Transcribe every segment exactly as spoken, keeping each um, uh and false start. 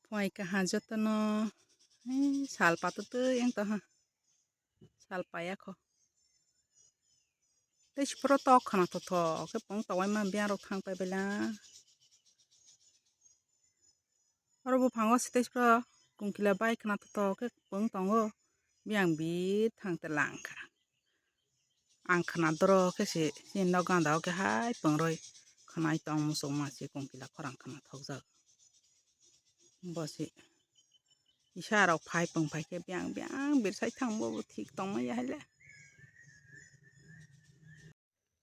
Phuai kaha jotono, ei, sal patutwi wng tongha. Sal paiya kho. Tei siphoro tok khwna thotho khe pung tongwi ma biyang rok thang pai baila. Oro buphango se tei siphoro kungkila bai khwna thotho khe pung tongo. Biyang bit thang te lang kha. Ang khwna doro khe se chini nok ganda o khe hai pungroi khwnai tong muchungma se kungkila khorang khwna thokjak. Bo se kisa rok phai pung phai khe biyang biyang birsai thang bo bo thik tongma ya hai le.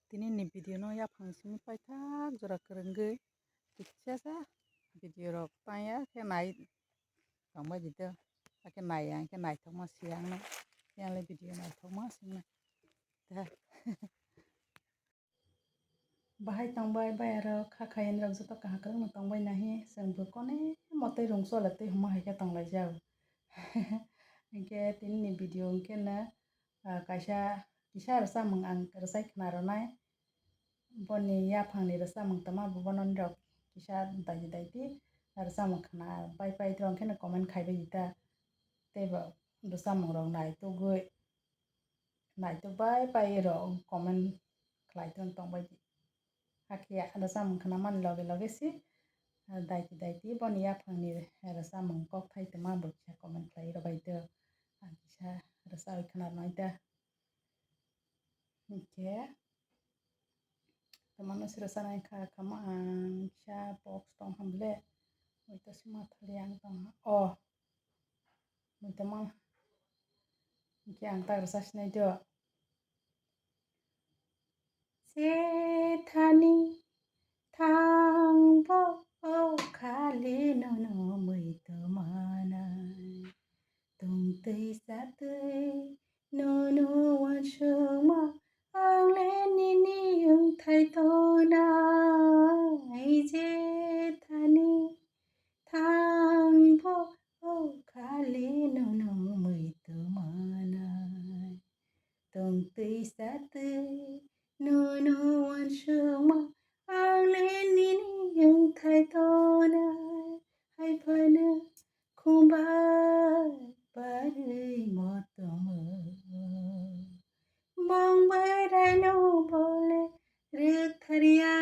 Tini ni video no yaphang simi paithak jora kwrwngwi kisa sa video rok tangya khe nai tongbai di do. Hakhe nai ya khe naithokma siyang no. Yang le video naithokma sing nai. Bahai tongbai bai aro kha khayan rok joto kaham kwrwngno tongbai nahi chwng bo kone motwi rung chole twi hwnma hai khe tonglaijak. Hinkhe tini ni video hinkhe no, ah, kaisa kisa rwchapmung ang rwchai khna rwnai. Boni yaphangni rwchapmung tongma bo bono nirok kisa daidi daidi rwchapmung khna pai pai rok hinkhe no comment khaibai di ta. Tei bo rwchapmung rok naitugwi naituk bai pai rok comment khlai tong tongbai di. Hakhe rwchapmung khna mani loge loge si, ah, daiti daiti boni yaphangni rwchapmung kokthai tongma bo kisa comment khlai rwbai do. Ang kisa rwchapwi khna rwnai da. Hinkhe tongmano se rwchapnai kha kama ang kisa box tong ham le. Oito se ma thali ang tong ha. Oh. Muitamang. Hinkhe ang tak rwchapnai do. Jethani thangbo o khali nono muitu manai. Tongtwi chatwi nono uansukma ang le nini wngthai tongnai. Jethani thangbo o khali nono muitu manai. Tongtwi chatwi nono uansukma ang le nini wngthai tongnai. Hai phano khumbai barwi motomo. Mong bai raino bole rwktharya.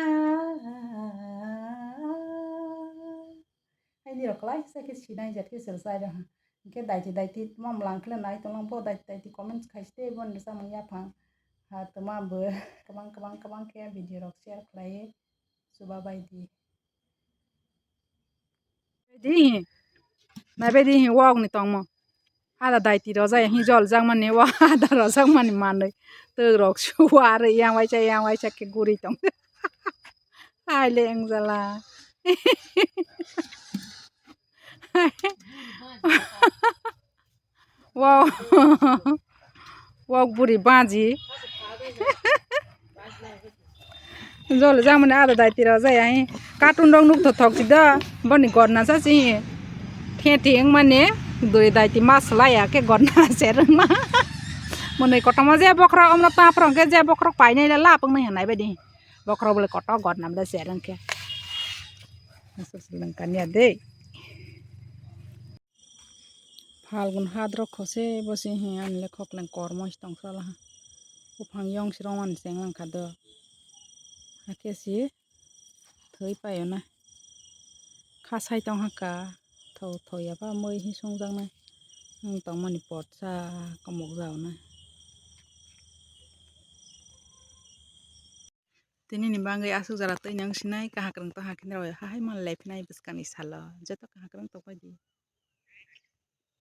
Haini rok klaisa khe sinai jat khe se rwchai rw ha. Hinkhe daiti daiti tma mlang khle nai tonglang bo daiti daiti comments khai se boni rwchapmung yaphang. Ha tma bo kwbang kwbang kwbang khe video rok share khlai chuba bai di. Di naibai di wok ni tongmo. Ada daiti rojak ya hi jol jak mani wa ada rojak mani manwi. Twk rok su wa aro yang waisa yang waisa khe guri tong. Hai le wng jala. Wow. Wok buri baji. Jol jak mani ada daiti rojak ya hi. Cartoon rok nuk tho thok si do. Boni gorna sa si hi. Theti wng mani duri daiti ma swlai ya khe gorna ser wng ma. Mwnwi kotorma je bokhorok omno ta phwrwng khe je bokhorok painai le lap wng nai hwnai bai di. Bokhorok bole kotor gorna bole ser wng khe. Aswk se lwng kanya de. Phalgun hadrok khose bo se hi ani le khokleng kormo se tong sala ha. Buphang yong se romani chenglang kha do. Hakhe se thwi paio na. Kha sai tong ha ka. Tho tho ya ba mui hi songjaknai. Ang tongmani potsa komok jao na. Tini ni bagwi aswk jora twi nang sinai kaham kwrwng tong ha khe nai rw hai man lai phinai bwskang ni salo joto kaham kwrwng tong pai di.